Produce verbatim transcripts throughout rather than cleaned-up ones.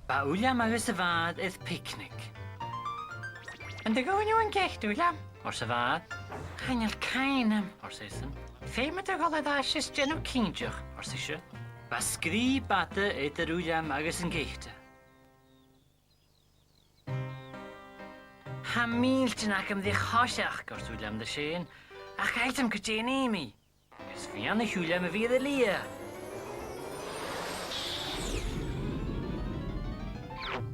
Bha Uilleam agus a mhàthair air picnic. "An do dhùin thu an geata, Uilleam?" ars a' mhàthair. "Chan eil cuimhn' agam," ars esan. "Feumaidh tu a dhol air ais is dèanamh cinnteach," ars ise. Bha sgrìob fhada eadar Uilleam agus an geata. "Tha mìltean agam ri choiseachd," ars Uilleam ris fhèin, "ach chan eil fhios agam càit an deach Amy." Agus bha Uilleam a' faighinn a leigheas.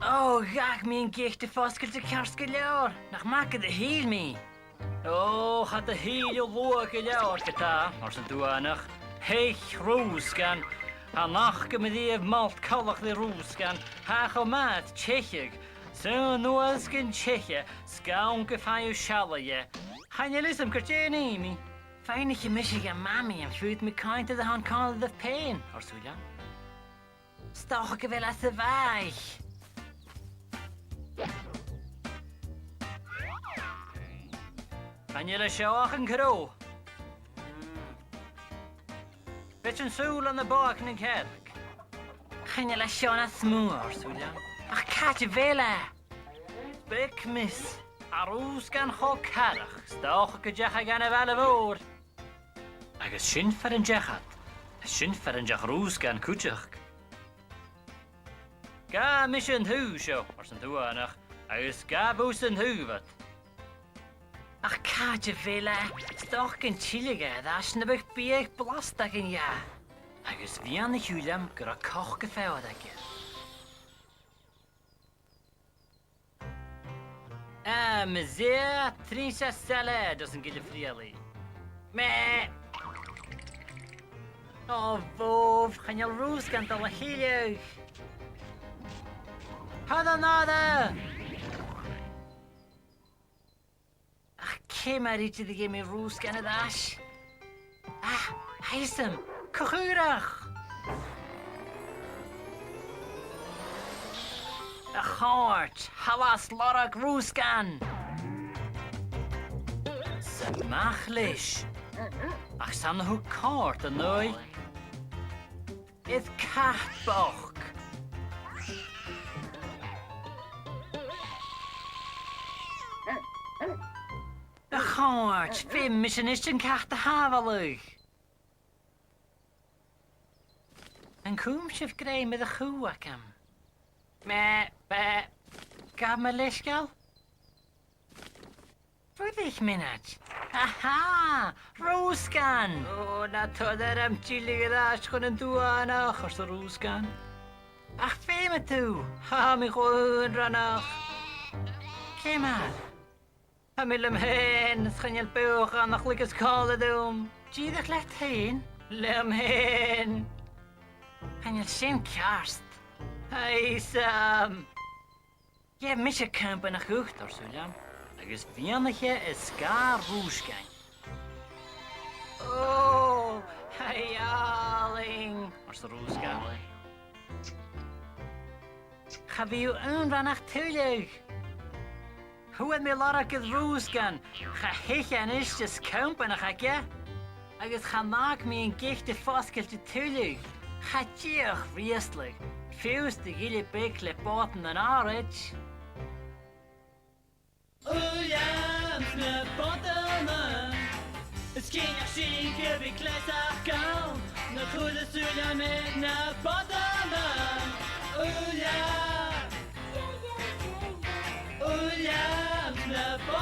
"Ò, dh'fhàg mi an geata fosgailte ceart gu leòr. Nach math gun do thill mi." "Ò, cha do thill thu luath gu leòr ge-tà," ars an duanach. "Theich rùsgan. Chan fhaca mi riamh molt coltach ri rùsgan. Tha e cho math teicheadh. 'S ann nuas gun teicheadh, 's gann gum faigh thu sealladh dheth. Chan eil fhios agam càit an deach Amy." "Faighnich mise dha Mamaidh am faod mi coimhead air a shon còmhla ribh fhèin," ars Uilleam. "'S dòcha gu bheil e sa bhàgh." "Chan eil e seo ach an crodh. Bheir sinn sùil ann am bàgh nan cearc." "Chan eil e seo nas motha," ars Uilleam. "Ach càit a bheil e?" "Beag miosa, tha rùsgan cho carach, 's dòcha gun deach e dhan a' bhaile mhòr." Agus sin far an deach iad, is sin far an deach rùsgan cuideachd. "Gabhaidh mise an taobh seo," ars an duanach, "agus gabh thusa an taobh ud." "Ach càit a bheil e? 'S dòcha gun tilleadh e air ais nam biodh biadh blasta againn dha." Agus bha Uilleam ag ràdh gun robh coc gu feum aige. "Ah, mizia, trinse salad," ars an gille friallaidh. "Meh." "Ò, bhobh, chan eil rùsgan a' dol a thilleadh. Tha e an-àirde!" "Ach ciamar a thèid mi air rùsgan air ais? Ah, tha fhios agam, co-chùramach! A' chòrd, thalla 's lorg rùsgan!" "'S a-mach leis. Ach 's ann a thug còrd an aghaidh air cat bochd." "A' chòrd, feumaidh mise a-nis an cat a shàbhaladh. An cùm sibh grèim air a' chù agam?" "Meh, beh, gabh mo leisgeul." "Fuirich mionaid. Aha! Rùsgan!" "Ò, na toir orm tilleadh air ais chun an duanachaidh," ars an rùsgan. "Ach feumaidh tu. Tha mi cho aonranach." "Ciamar?" "Tha mi leam fhèin, 's chan eil beathach ann a chluicheas còmhla rium." "Dìreach leat fhèin?" "Leam fhèin." "Chan eil sin ceart." "Tha fhios agam." "Gheibh mise companaich dhut," ars Uilleam, agus bhruidhneadh e air sgàth rùsgain. "Ò, tha e àlainn," ars an rùsgan. "Cha bhi thu aonranach tuilleadh. Fhuair mi lorg air rùsgan, cha theich e a-nis, is companaich aige. Agus chan fhàg mi an geata fosgailte tuilleadh. Cha dìoch, rìoslaidh, fiù 's do ghille beag le bòtannan àraid." Uilleam 's na bòtannan. Is cinnteach sin gum bi cleasachd ann. Na chuireas Uilleam air na bòtannan. Uilleam. Uilleam 's na bòtannan.